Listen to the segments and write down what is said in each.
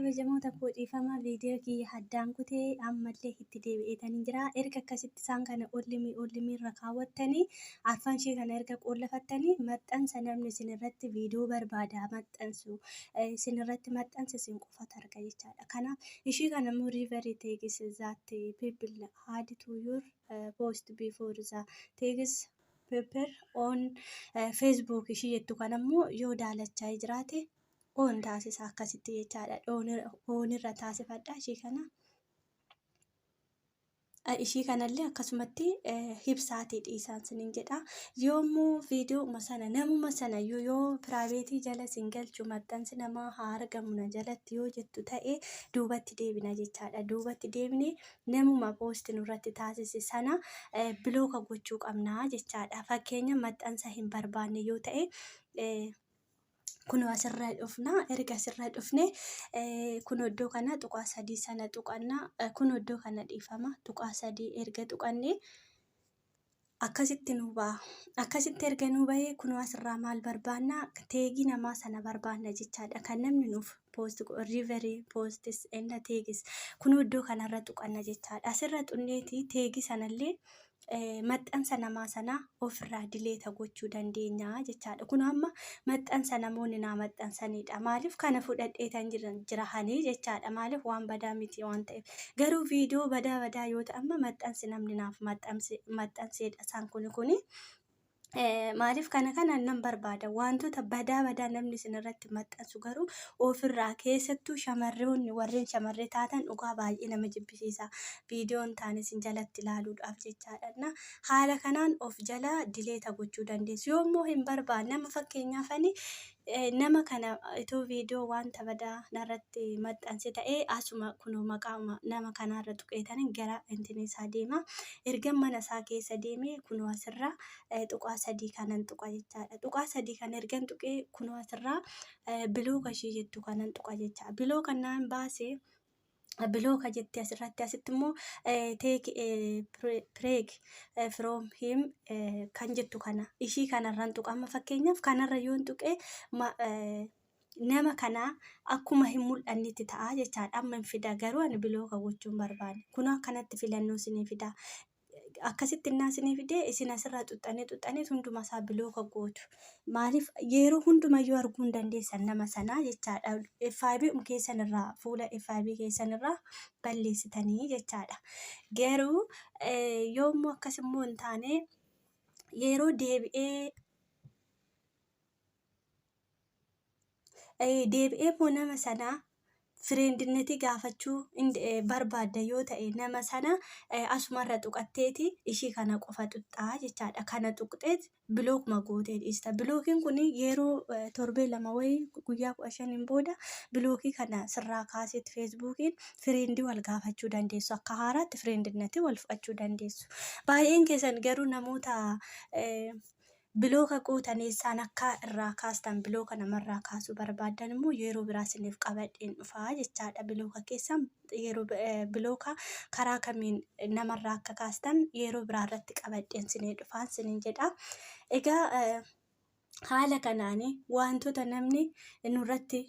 Kabajamoota koo, dhiifama, viidiyoo kiyya addaan kutee ammallee itti deebi'eetanii jira. Erga akkasitti isaan kana ollimii irra kaawwattanii, arfan ishee kana erga qoollafattanii, maxxansa namni isin irratti viidiyoo barbaada maxxansu isin irratti maxxansa isin qofatu arga jechaadha. Kanaaf ishii kana immoo review tags that people add to your post before the tags appear on Facebook ishii jettu kanammoo yoo daalachaa jiraate on taasisa akkasitti jechaadha. On irra taasifadha ishii kana. Ishii kanallee akkasumatti ibsaatii dhiisaan sinin jedha. Yoommoo viidiyooma sana namuma sana yoo private jala sin galchu, maxxansi namaa haa argamu na jalatti yoo jettu ta'e, duubatti deebina jechaadha. Duubatti deebine namuma post nurratti taasise sana block gochuu qabna jechaadha. Fakkeenya maxxansa hin barbaanne yoo ta'e, kunoo asirra dhufna. Erga asirra dhufne, kun iddoo kana tuqaa sadii sana tuqanna. Kun iddoo kana, dhiifama, tuqaa sadii erga tuqanne akkasitti nu ba'a. Akkasitti erga nu bahee, kunoo asirraa maal barbaanna? Tag namaa sana barbaanna jechaadha. Kan namni nuuf post, review posts and tags, kunoo iddoo kanarra tuqanna jechaadha. Asirra xunneeti tag sanallee, maxxansa namaa sana ofirraa delete gochuu dandeenya jechaadha. Kun amma maxxansa namoonni naa maxxansanidha. Maaliif kana fudhadheetan jirahanii jechaadha. Maaliif waan badaa miti waan ta'eef. Garuu viidiyoo badaa badaa yoo ta'e, amma maxxansi namni naaf maxxanseedha isaan kuni. Maaliif kana nan barbaada? Wantoota badaa badaa namni isin irratti maxxansu garuu ofirraa, keessattuu shamarroonni, warreen shamarree taatan, dhugaa baay'ee nama jibbisiisa viidiyoon taane isin jalatti ilaaluudhaaf jechaadha. Haala kanaan of jala delete gochuu dandeessu. Yoommoo hin barbaanne, nama fakkeenyaaf ani nama kana itoo viidiyoo wanta badaa narratti maxxanse ta'ee, asuma kunoo maqaa nama kanaarra tuqeetanii gara intinii isaa deema. Erga mana isaa keessa deemee, kunoo asirra tuqaa sadii kanan tuqa jechaadha. Tuqaa sadii kana ergan tuqee, kunoo asirraa block ishee jettu kanan tuqa jecha. Block naan baasee block jetti asirratti. Asitti immoo "Take break from him" kan jettu kana, ishii kanarraan tuqa. Amma fakkeenyaaf kanarra yoon tuqee, nama kana akkuma hin mul'annetti ta'a jechaadha. Amma hin fida, garuu ani block gochuun barbaade. Kunoo akkanatti filannoo isinii fida. Akkasitti innaa isinii fidee, isin asirraa xuxxanii xuxxanii hunduma isaa block gootu. Maaliif yeroo hundumayyuu arguu hin dandeessan nama sanaa jechaadha. FB keessan irraa, fuula FB keessan irraa balleessitanii jechaadha. Garuu yoommoo akkas immoo hin taane, yeroo deebi'ee immoo nama sanaa friendinnetii gaafachuu barbaadda yoo ta'e, nama sana asumarra tuqatteeti ishii kana qofa xuxxaa jechaadha. Kana tuqxeet blockuma gootee dhiista. Blockiin kun yeroo torbee 2 wayii, guyyaa 15n booda block kana sirraa kaaseeti Facebookiin friend wal gaafachuu dandeessu. Akka haaraatti friendinnetii wal fudhachuu dandeessu. Baay'een keessan garuu namoota block gootan eessaan akka irraa kaastan, block namarraa kaasuu barbaaddan immoo yeroo biraa isiniif qabadheen dhufaa jechaadha. Block keessan yeroo block karaa kamiin namarraa akka kaastan yeroo biraa irratti qabadheen isinii dhufaan isiniin jedha. Egaa haala kanaan wantoota namni nurratti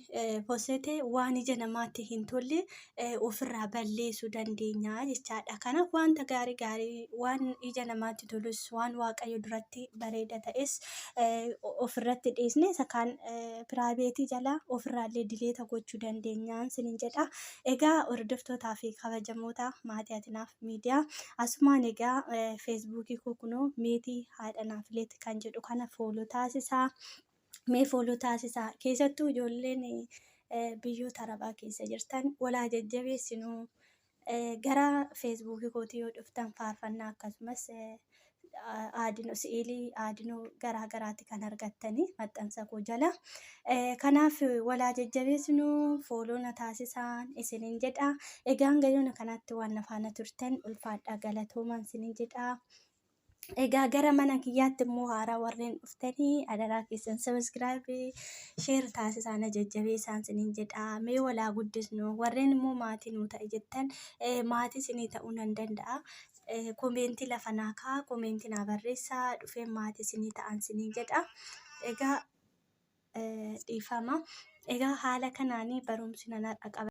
posete, waan ija namaatti hin tolle ofirraa balleessuu dandeenya jechaadha. Kanaaf wanta gaarii gaarii, waan ija namaatti tolus, waan Waaqayyo duratti bareeda ta'es ofirratti dhiisne, isa kaan private jala ofirraallee delete gochuu dandeenya isiniin jedha. Egaa hordoftootaa fi kabajamoota maatii Atinaaf Miidiyaa, asumaan egaa Facebookii koo kunoo Meetii Haadha Naafileet kan jedhu kana follow taasisaa. Mee follow taasisaa. Keessattuu ijoolleen biyyoota Arabaa keessa jirtan walaa jajjabeessinuu. Gara Facebookii kootii yoo dhuftan, faarfannaa akkasumas aadinoo si'ilii aadinoo garaa garaati kan argattanii maxxansa koo jala. Kanaaf walaa jajjabeessinuu, follow na taasisaan isiniin jedha. Egaa hanga yoona kanatti waan na faana turtan ulfaadhaa, galatoomaan isiniin jedha. Egaa gara mana kiyyaatti immoo haaraa warreen dhuftanii, adaraa keessan subscribe, share taasisaa, na jajjabeessaan isiniin jedha. Mee walaa guddisnu. Warreen immoo maatii nuu ta'e jettan, maatii isinii ta'uu nan danda'a. Comment lafa naa kaa'aa, comment naa barreessaa, dhufeen maatii isinii ta'an isiniin jedha. Egaa dhiifama. Egaa haala kanaanii barumsi nan har'a qaba.